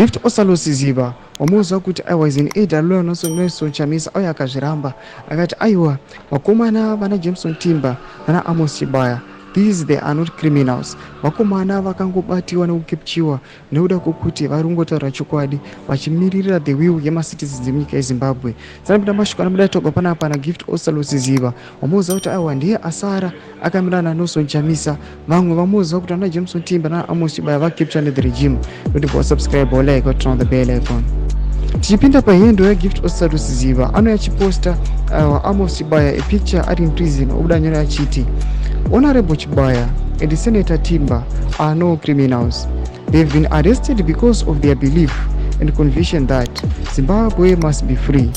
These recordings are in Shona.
Gift Ostallos Siziba wamuziva kuti aiwa is an aide lawyer Nelson Chamisa, auya akazviramba akati aiwa, vakomana vana Jameson Timba vana Amos Chibaya, these, they are not criminals. Vakomana vakangobatiwa nekucapturewa nekuda kwokuti vari kungotaura chokwadi vachimiririra the will yemacitizens emunyika yeZimbabwe. Sanapinda mashoko anobuda toga panapa naGift Ostallos Siziba, wamuziva kuti aiwa ndiye asara akamira naNelson Chamisa. Vamwe vamuziva kuti ana Jameson Timba naAmos Chibaya vacapture nethe regime. Noti wasubscribe, walike, waturn on the bell icon. Tichipinda pahandle yaGift Ostallos Siziba, anouya achiposta Amos Chibaya, a picture ari in prison, obuda nyora achiti, "Honorable Chibaya and Senator Timba are no criminals. They've been arrested because of their belief and conviction that Zimbabwe must be free.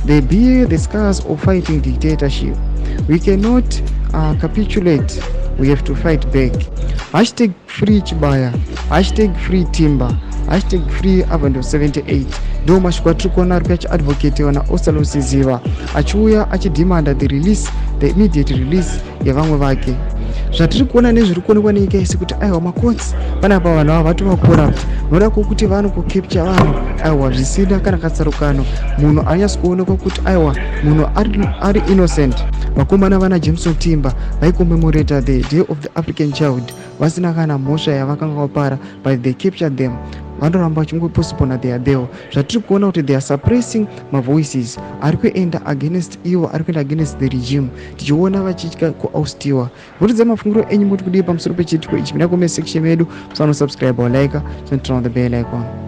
They bear the scars of fighting dictatorship. We cannot capitulate. We have to fight back. #FreeChibaya, #FreeTimba, #FreeAvondale 78." Ndo mashoko atiri kuona ari kuachiadvocatiwa naOstallos Siziba, achiuya achidemanda the release, the immediate release yevamwe vake. Zvatiri kuona nezviri kuonekwa nenyika yese kuti aiwa, macourts panapa vanhu ava vatova corrupt noda kwokuti vanongocapture vanhu aiwa zvisina kana katsarukano. Munhu anyatsi kuonekwa kuti aiwa, munhu ari innocent. Vakomana vana Jameson Timba vaicommemorata the Day of the African Child vasina kana mhosva yavakanga vapara, but they captured them. Vanoramba vachingopostpona their bail. Zvatiri kuona kuti they are suppressing mavoices ari kuenda against ivo, ari kuenda against the regime, tichiona vachitya kuoustiwa. Mutiudze mafungiro enyu, muti kudii pamusoro pechiitiko ichi? Mina comment section medu. Musanosubscribe, walike, turn on the bell icon.